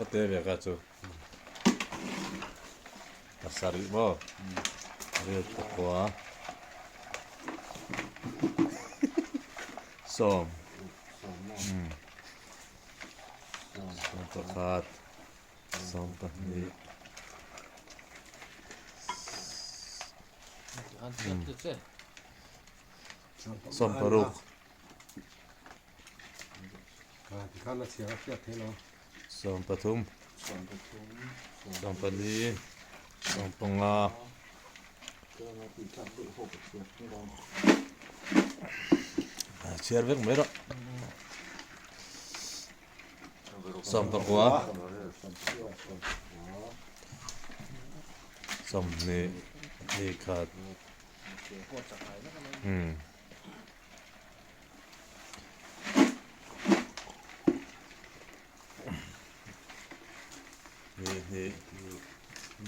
Va te ve kha chu. Pasarih maw? Riat pakua. Sawm. Sawm pakhat. Sawm pahnih. Sawm paruk. Sawm pathum. Sawm pali. Sawm panga. Chhiar vek mai rawh. Sawmpakua 20 nikhat umm ni hnih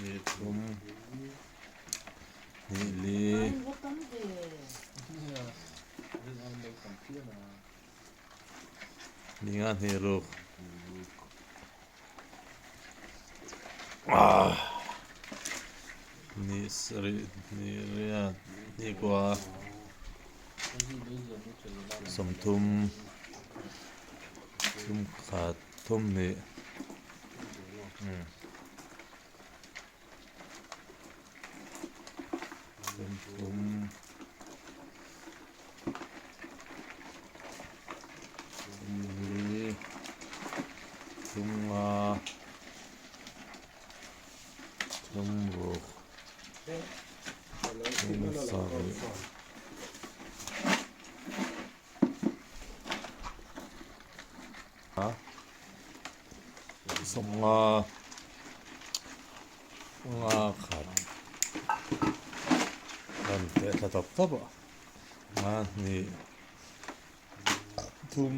ni thum ni li. Ni nga hnih ruk. Ni sarih ni riat ni kua sawmthum thum khat thum hnih. Thum. Thumli thumnga thumruk thumsarih. Sawmnga nga khat kan teh thla tawp tawp a nga hnih thum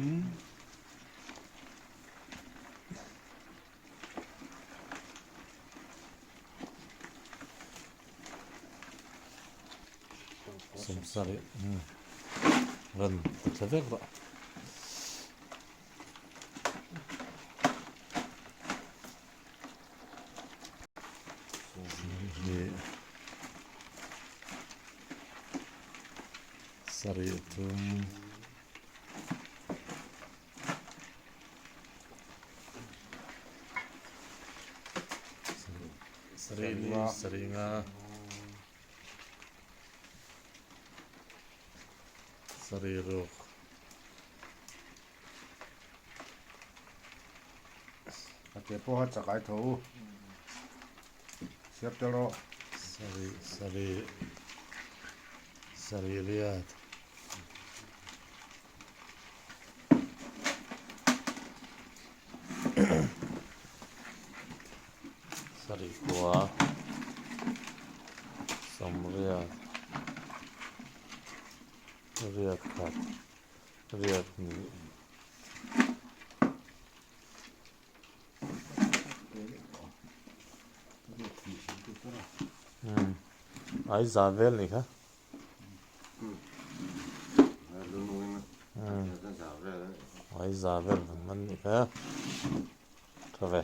Sawmsarih rawn ti thla vek rawh. Sarih thum. Sarih li, sarih nga. Sarih ruk. A te pawh a chak ai tho. Siap tel rawh. Sarih, sarih, sarih riat. Sarih kua sawmriat riat khat riat hnih. Ai za vel ni kha. Ai za vel man ni kha.